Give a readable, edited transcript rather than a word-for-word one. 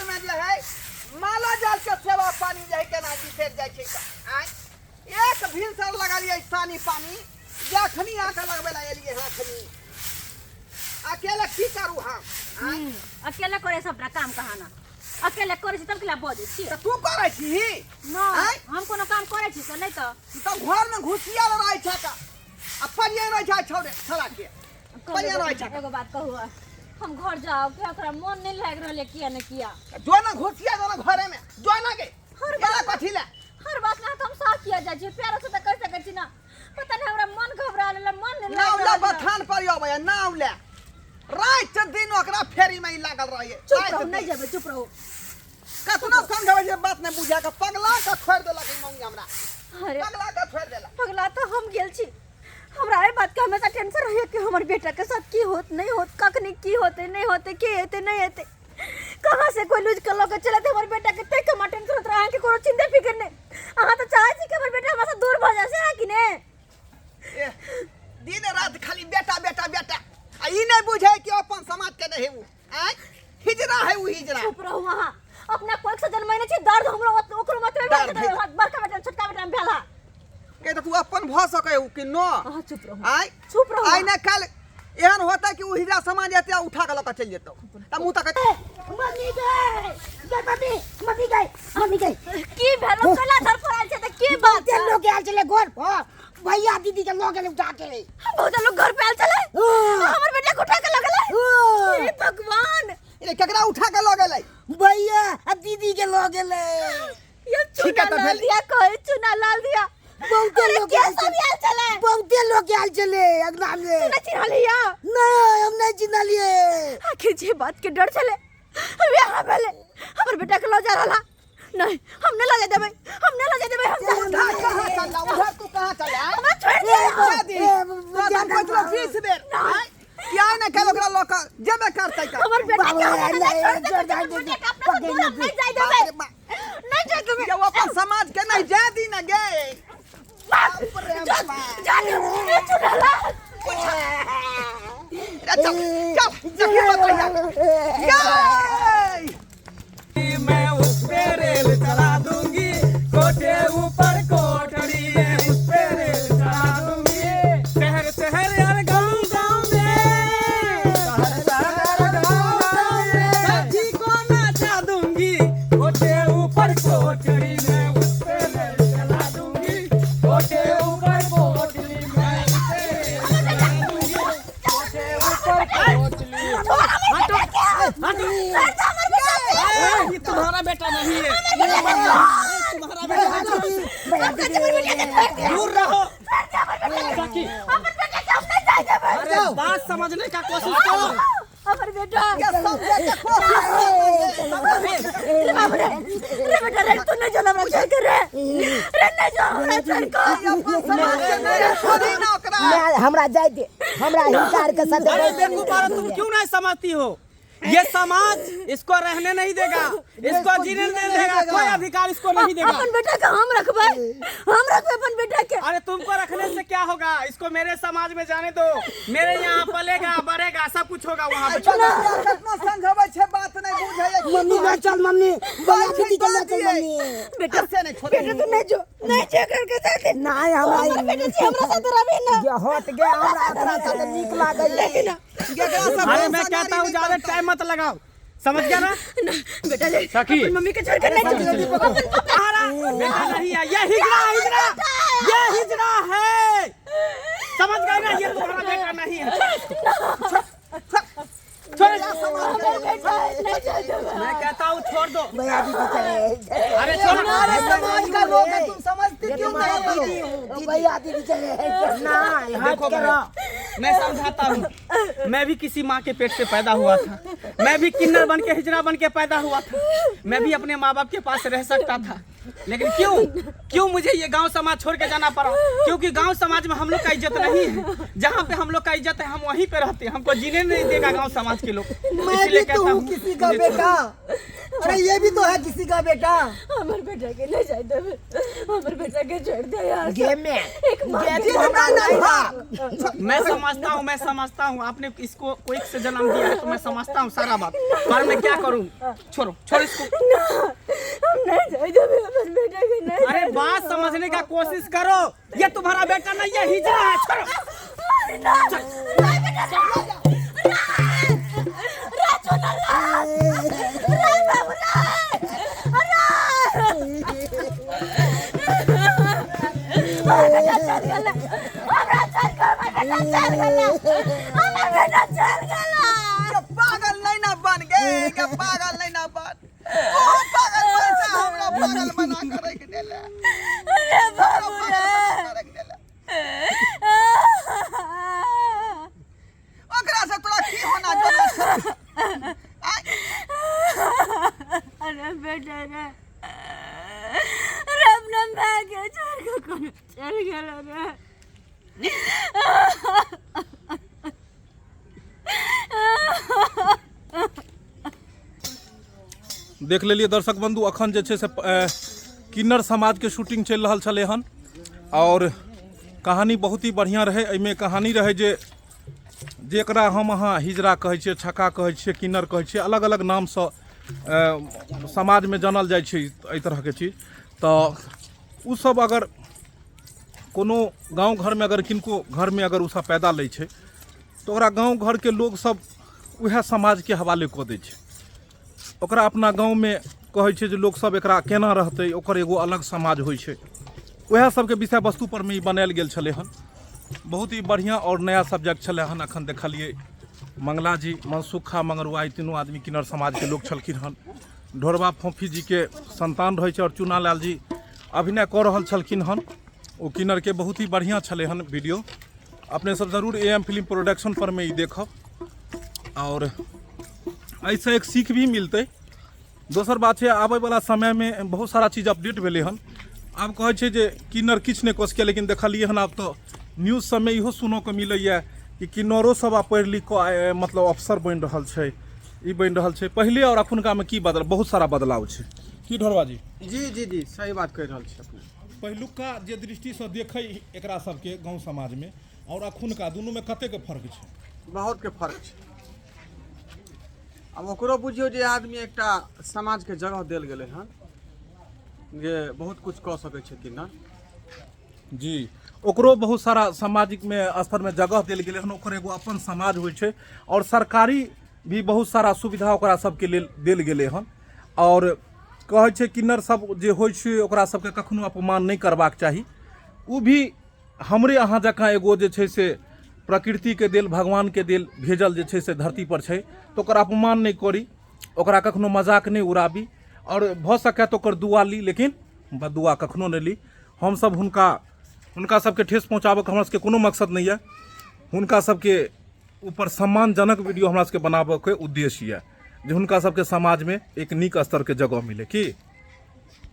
घर में जे है माला जाल के सेवा पानी जे है केना बिसरि जाइ छै तऽ आँय एक भिनसर लगलियै सानी पानी जे अखनी अहाँके लगबै लए एलियै हँ अखनी अकेले की करू हम आँय अकेले करे सबटा काम कहाना अकेले करे छी तब केला बजै छी तऽ तू करै छीही नहि आँय? हम कोनो काम करे छी से नहि तऽ तू तऽ घरमे घुसियाल रहै छ तऽ आ परिये रहै छै छौड़े छौड़ा के कहू बढ़िआँ एगो रहै छै। एगो बात कहू हम घर जाओ कि ओकरा मन नहीं लागि रहल है किया ने किया जो ना घुसिया जो ना घरे में जो ना के हर एला कथी ले हर बात ना तो हम साफ किया जाइ छी प्यारो से तऽ कर सकै छी ना पता नहीं हमरा मन घबरा लेला मन नहीं नाव लागि ले रहल है। बथान पर अबै नाव ले राति दिन ओकरा फेरी में ही लागल रहिए चुप राति रहू दिन। नहीं जेबै चुप रहू कतनो समझबै जे बात नहीं बुझा के पगला के छोड़ देलक ई मौगी हमरा अरे पगला के छोड़ देलक पगला तो हम गेल छी हमरा एहि बात के हमेशा टेंशन रहैए कि हमर बेटा के साथ की होत नहीं होत कखनी की होते नहीं होते के हेते नहीं हेते कहाँ से कोई लूज कर लऽ के चलत हमर बेटा के तै के हमरा टेंशन होत रहे अहाँके कोनो चिंता फिक्र नहीं अहाँ तऽ चाहै छी कि हमर बेटा हमरा से दूर भऽ जाय से है कि ने एह, दिन रात खाली बेटा बेटा बेटा आ ई नहीं बुझे कि अपन समाज के नहीं उ आँय हिजरा है उ हिजरा चुप रहू अहाँ अपना कोख से जन्मैने छी दर्द हमरो ओकरो मत दर्द है। बड़का बेटा छोटका बेटा में भेल हा के तऽ तू अपन भऽ सकै हो कि न अहाँ चुप रहू आय चुप रहू आइ ने काल्हि एहन होता कि ओ हिजरा समाज एते उठा के लऽ के चलि जेतौ तऽ मुँह तक मम्मी गए गए मम्मी मम्मी गए मम्मी गए की भेलो कला धर पड़ल छै तऽ की बात बहुते लोग आयल छलै घर पर भैया दीदी के लऽ गेलै उठा के बहुत लोग घर पे आयल छलै हाँ। हमर बेटा के उठा के लऽ गेलै हाँ। हे भगवान ए केकरा उठा के लऽ गेलै भैया आ दीदी के लऽ गेलै ये ठीक है चूना तऽ लाल भेल। दिया कोई चूना लाल दिया बहुते अरे लोग के आयल सब छलै आयल छलै बहुते लोग आयल छलै अंगना में तू नहीं चिन्हलिया नहीं हम नहीं चिन्हलिए आखिर जे बात के डर छलै हम यहाँ भेलै हमर बेटा के लऽ जा रहला नहीं हम नहीं लऽ जाय देबै हम नहीं लऽ जाय देबै हम जा उधर कहाँ चल उधर तू कहाँ चल हमरा छोड़ दे जा दी तोरा हम कहै छलौ 20 बेर आँय? कि आइ ने काल्हि ओकरा लऽ कऽ जेबे करतै तऽ हमर बेटा के बाबा, हमरा नहीं, नहीं छोड़ छोड़ दे दे, हमर बेटा के अपना से दूर हम नहीं जाय बाप रे देबै बाप। नहीं जाय देबै जे ओ अपन समाज के नहीं जाय दी ने गे बाप रे जा बाप। जा ये चुनला रे चल चल जखी बतैया गे मैं उस पे रेल चला दूंगी कोठे ऊपर कोठरी है उस पे रेल चला दूंगी शहर शहर यार गांव गांव में शहर शहर गांव गांव में साथी को नाचा दूंगी कोठे ऊपर कोठरी में उस पे रेल चला दूंगी कोठे ऊपर कोठरी में उस पे रेल चला दूंगी कोठे ऊपर कोठरी हटो हटो ये तुम्हारा बेटा नहीं है तुम्हारा बेटा नहीं दूर रहो सखी अरे बात समझने का कोशिश करो हमर बेटा के समझे के कोशिश रे बाप रे रे बेटा रे तू नहीं जो हमरा छोड़ के रे रे नहीं जो हमरा छोड़ के अपन समाज के नहीं छोड़ी ना ओकरा मैं हमरा जाय दे हमरा हिनका के साथ अरे बेवकूफ औरत तुम क्यों नहीं समझती हो ये समाज इसको रहने नहीं देगा इसको जीने नहीं देगा कोई अधिकार इसको नहीं देगा अपन बेटा के हम रखबै हम रखबै अपन बेटा के अरे तुमको रखने से क्या होगा इसको मेरे समाज में जाने दो मेरे यहाँ पलेगा बढ़ेगा सब कुछ होगा वहाँ पे कतना समझबै छै बात नहीं बुझै मम्मी ले चल मम्मी भैया दीदी के ले चल मम्मी बेटा से नहीं छोड़ बेटा तू नहीं जो नहीं जो करके साथ नहीं हमरा हमर बेटा छी हमरा साथ रहबे ना जे हट गे हमरा एकरा साथ नीक लागै लेकिन अरे मैं कहता हूँ ज्यादा टाइम मत लगाओ समझ गया ना ना बेटा ले सखी। अपन मम्मी के छोड़ के नहीं जो अपन तुम्हारा बेटा नहीं है ये हिजड़ा हिजड़ा ये हिजड़ा है समझ गए ना ये तुम्हारा बेटा नहीं है छोड़ इसको। हमर बेटा नहीं जाय देबै मैं कहता हूँ छोड़ दो भैया दीदी चले अरे छोड़ हमारे समाज का लोग है तुम समझते क्यों नहीं हो भैया दीदी चले नहीं देखो भाई, मैं समझाता हूँ मैं भी किसी माँ के पेट से पैदा हुआ था मैं भी किन्नर बन के हिजड़ा बन के पैदा हुआ था मैं भी अपने माँ बाप के पास रह सकता था लेकिन क्यों क्यों मुझे ये गांव समाज छोड़ के जाना पड़ा क्योंकि गांव समाज में हम लोग का इज्जत नहीं है जहाँ पे हम लोग का इज्जत है हम वहीं पे रहते हैं हमको जीने नहीं देगा गांव समाज के लोग मैं इसलिए भी तो कहता हूँ हूँ किसी का मुझे छोड़ बेटा अरे ये भी तो है किसी का बेटा। हमर बेटा के ले जाए देबे, हमर बेटा के छोड़ दे यार। गेम में एक माँ गेम के में हमरा नहीं था। मैं समझता हूँ, मैं समझता हूँ, आपने इसको कोई से जन्म दिया है तो मैं समझता हूँ सारा बात, पर मैं क्या करूँ? छोड़ो छोड़ो इसको। ना, हम नहीं जाए देबे हमर बेटा के, नहीं। अरे बात समझने का कोशिश करो, ये तुम्हारा बेटा नहीं है, हिजड़ा है, छोड़ो। ना, ना बेटा, ना, राजू ना, राज, राज बाबू, राज, राज। हमर बेटा चल गेलै, हमरा चल गेल, हमर बेटा चल गेलै, हमर बेटा चल गेलै। के पागल नहीं ना बन गए, के पागल नहीं ना बन, तू पागल बन से हमरा पागल बना के रख देले। अरे बाबू पागल रे। बना के रख देले। ओकरा से तोरा की होना जोना छै? आय, अरे बेटा रे, अरे अपना माय के छोड़ के कोनो चल गेल रे। देख लेलिए दर्शक बंधु, अखन जे छै से किन्नर समाजके शूटिंग चलि रहल छलै हन और कहानी बहुत ही बढ़िआँ रहै। एहिमे कहानी रहै जे जेकरा हम अहाँ हिजड़ा कहै छियै, छक्का कहै छियै, किन्नर कहै छियै, अलग अलग नामसँ समाजमे जानल जाइ छै एहि तरहके चीज। तऽ ओसब अगर कोनो गाँव घरमे अगर किनको घरमे अगर ओसब पैदा लै छै तऽ ओकरा गाँव घरके लोकसब वएह समाजके हवाले कऽ दै छै। ओकरा अपना गाँवमे कहै छै जे लोकसब एकरा केना रहतै, ओकर एगो अलग समाज होइ छै। वएह सबके विषय वस्तु परमे ई बनायल गेल छलै हन। बहुत ही बढ़िआँ आओर नया सब्जेक्ट छलै हन। अखन देखलियै मंगला जी, मनसुखा, मंगरुआ, ई तीनू आदमी किन्नर समाजके लोक छलखिन हन। ढोरबा फोफी जीके संतान रहै छै और चुनालाल जी अभिनय कऽ रहल छलखिन हन ओ किन्नरके। बहुत ही बढ़िआँ छलै हन वीडियो। अपने सब जरूर ए एम फिल्म प्रोडक्शन पर मे ई देखब और एहिसँ एक सीख भी मिलतै। दोसर बात छै, आबैवला समयमे बहुत सारा चीज अपडेट भेलै हन। आब कहै छै जे किन्नर किछु नहि कऽ सकैए, लेकिन देखलियै हन आब तऽ न्यूज सबमे इहो सुनऽके मिलैए कि किन्नरो सब आब पढ़ि लिख कऽ मतलब अफसर बनि रहल छै, ई बनि रहल छै। पहिले आओर अखुनकामे की बदल, बहुत सारा बदलाव छै। की ढोरबा जी? जी जी जी, सही बात कहि रहल छी अपने। पहिलुका जे दृष्टिसँ देखै एकरा सबके गाँव समाजमे आओर अखुनका दुनूमे कतेक फर्क छै? बहुतके फर्क छै। आब ओकरो बुझियौ जे आदमी एकटा समाजके जगह देल गेलै हन जे बहुत कुछ कऽ सकै छै किन्नर जी। ओकरो बहुत सारा सामाजिकमे स्तरमे जगह देल गेलै हन, ओकर एगो अपन समाज होइ छै आओर सरकारी भी बहुत सारा सुविधा ओकरा सबके लेल देल गेलै हन। आओर कहै छै किन्नर सब जे होइ छै ओकरा सबके कखनो अपमान नहि करबाक चाही। ओ भी हमरे अहाँ जकाँ एगो जे छै से प्रकृतिके देल, भगवानके देल भेजल जे छै से धरती पर छै, तऽ ओकर अपमान नहि करी, ओकरा कखनो मजाक नहि उड़ाबी आओर भऽ सकै तऽ ओकर दुआ ली, लेकिन बदुआ कखनो नहि ली। हमसब हुनका सबके ठेस पहुँचाबऽके हमरा सबके कोनो मकसद नहि यऽ। हुनका सबके ऊपर सम्मानजनक वीडियो हमरा सबके बनाबऽके उद्देश्य यऽ जे हुनका सबके समाजमे एक नीक स्तरके जगह मिले। की